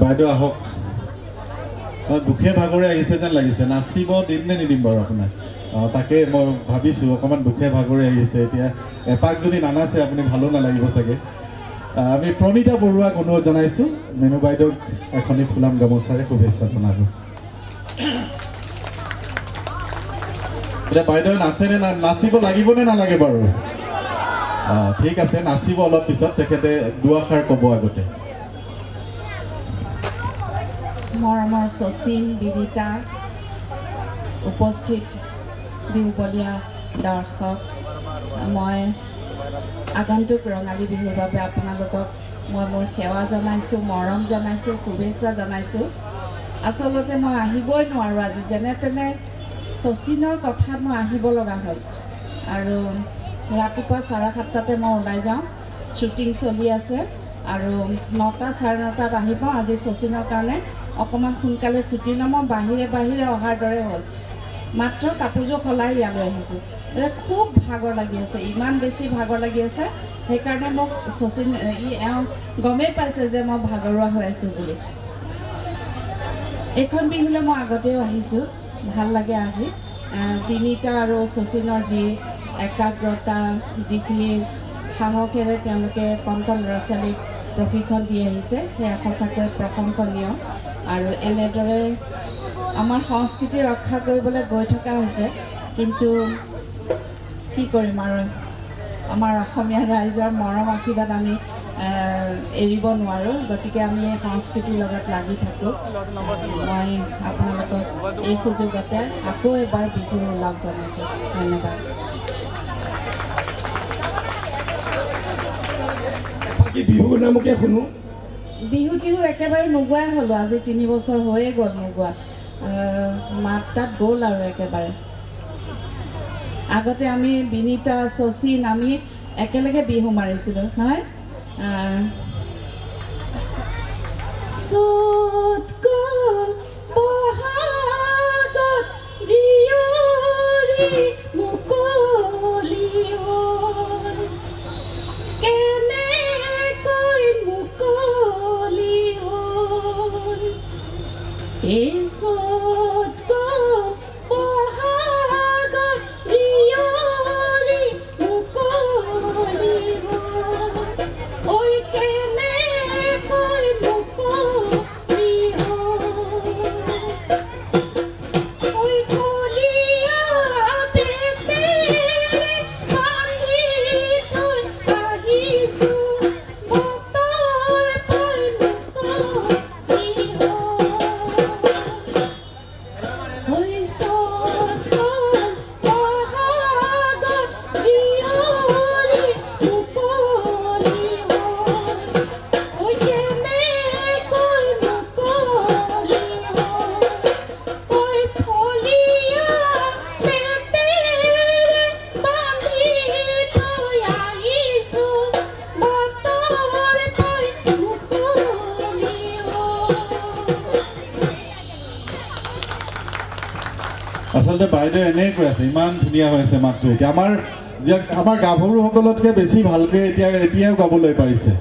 বাইদেউ আহক। দুখে ভাগৰে আহিছে যেন লাগিছে। নাচিব দিম নে নিদিম বাৰু আপোনাক? অঁ, তাকে মই ভাবিছোঁ, অকণমান দুখে ভাগৰে আহিছে। এতিয়া এপাক যদি নানাচে আপুনি, ভালো নালাগিব চাগে। আমি প্ৰণীতা বৰুৱাক অনুৰোধ জনাইছোঁ মেনু বাইদেউক এখনি ফুলাম গামোচাৰে শুভেচ্ছা জনাব। এতিয়া বাইদেউ নাচেনে না, নাচিব লাগিব নে নালাগে বাৰু? অঁ, ঠিক আছে, নাচিব অলপ পিছত। তেখেতে দুআষাৰ ক'ব আগতে। মৰমৰ শচীন, বিনীতা, উপস্থিত বিহুবলীয়া দৰ্শক, মই আগন্তুক ৰঙালী বিহুৰ বাবে আপোনালোকক মই মোৰ সেৱা জনাইছোঁ, মৰম জনাইছোঁ, শুভেচ্ছা জনাইছোঁ। আচলতে মই আহিবই নোৱাৰোঁ, আজি যেনে তেনে শচীনৰ কথাত মই আহিব লগা হ'ল। আৰু ৰাতিপুৱা 7:30তে মই ওলাই যাওঁ, শ্বুটিং চলি আছে আৰু 9টা 9:30টাত আহি পাওঁ। আজি শচীনৰ কাৰণে অকণমান সোনকালে ছুটি ল'ম। মই বাহিৰে বাহিৰে অহাৰ দৰে হ'ল, মাত্ৰ কাপোৰযোৰ সলাই ইয়ালৈ আহিছোঁ। এতিয়া খুব ভাগৰ লাগি আছে, ইমান বেছি ভাগৰ লাগি আছে। সেইকাৰণে মোক শচীন এওঁ গমেই পাইছে যে মই ভাগৰুৱা হৈ আছোঁ বুলি। এইখন বিহুলৈ মই আগতেও আহিছোঁ, ভাল লাগে আহি। বিনীতা আৰু শচীনৰ যি একাগ্ৰতা, যিখিনি সাহসেৰে তেওঁলোকে কণ কণ ল'ৰা ছোৱালীক প্ৰশিক্ষণ দি আহিছে, সেয়া সঁচাকৈ প্ৰশংসনীয়। আৰু এনেদৰে আমাৰ সংস্কৃতি ৰক্ষা কৰিবলৈ গৈ থকা হৈছে। কিন্তু কি কৰিম আৰু, আমাৰ অসমীয়া ৰাইজৰ মৰম আশীৰ্বাদ আমি এৰিব নোৱাৰোঁ। গতিকে আমি এই সংস্কৃতিৰ লগত লাগি থাকোঁ। মই আপোনালোকক এই সুযোগতে আকৌ এবাৰ বিহুৰ ওলগ জনাইছোঁ। ধন্যবাদ। বাকী বিহুৰ নামকে শুনো। বিহু টিহু একেবাৰে নোগোৱাই হ'লোঁ, আজি 3 বছৰ হৈয়ে গ'ল নোগোৱা। মাত তাত গ'ল আৰু একেবাৰে। আগতে আমি বিনীতা, শচীন আমি একেলগে বিহু মাৰিছিলোঁ নহয়। চ'ত গ'ল, বহাগত জীয়ৰী মুকলি হ'ল, কেনেকৈ মুকলি হ'ল? এই চ'ত গ'ল, বহাগত জীয়ৰী মুকলি হ'ল, ঐ কেনেকৈ মুকলি হ'ল? ঐ কলীয়া পেটেৰে বান্ধি থৈ আহিছোঁ, বতৰ পাই মুকলি হ'ল। ঐ চ'ত গ'ল, বহাগত জীয়ৰী মুকলি হ'ল, ঐ কেনেকৈ মুকলি হ'ল? ঐ ফলীয়া পেটেৰে বান্ধি থৈ আহিছোঁ, বতৰ পাই মুকলি হ'ল। আচলতে বাইদেউ এনেই কৈ আছে, ইমান ধুনীয়া হৈ আছে মাতটো। এতিয়া আমাৰ গাভৰুসকলতকৈ বেছি ভালকৈ এতিয়াও গাবলৈ পাৰিছে।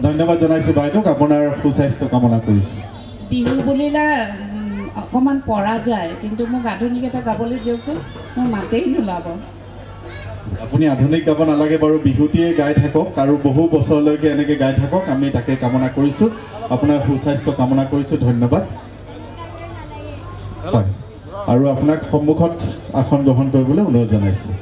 ধন্যবাদ জনাইছোঁ বাইদেউক, আপোনাৰ সুস্বাস্থ্য কামনা কৰিছোঁ। বিহু বুলিলে অকণমান পৰা যায়, কিন্তু মোক আধুনিক এটা গাবলৈ দিয়কচোন, মোৰ মাতেই নোলাব। আপুনি আধুনিক গাব নালাগে বাৰু, বিহুটিয়ে গাই থাকক আৰু বহু বছৰলৈকে এনেকৈ গাই থাকক, আমি তাকে কামনা কৰিছোঁ। আপোনাৰ সুস্বাস্থ্য কামনা কৰিছোঁ। ধন্যবাদ। হয়, আৰু আপোনাক সন্মুখত আসন গ্ৰহণ কৰিবলৈ অনুৰোধ জনাইছোঁ।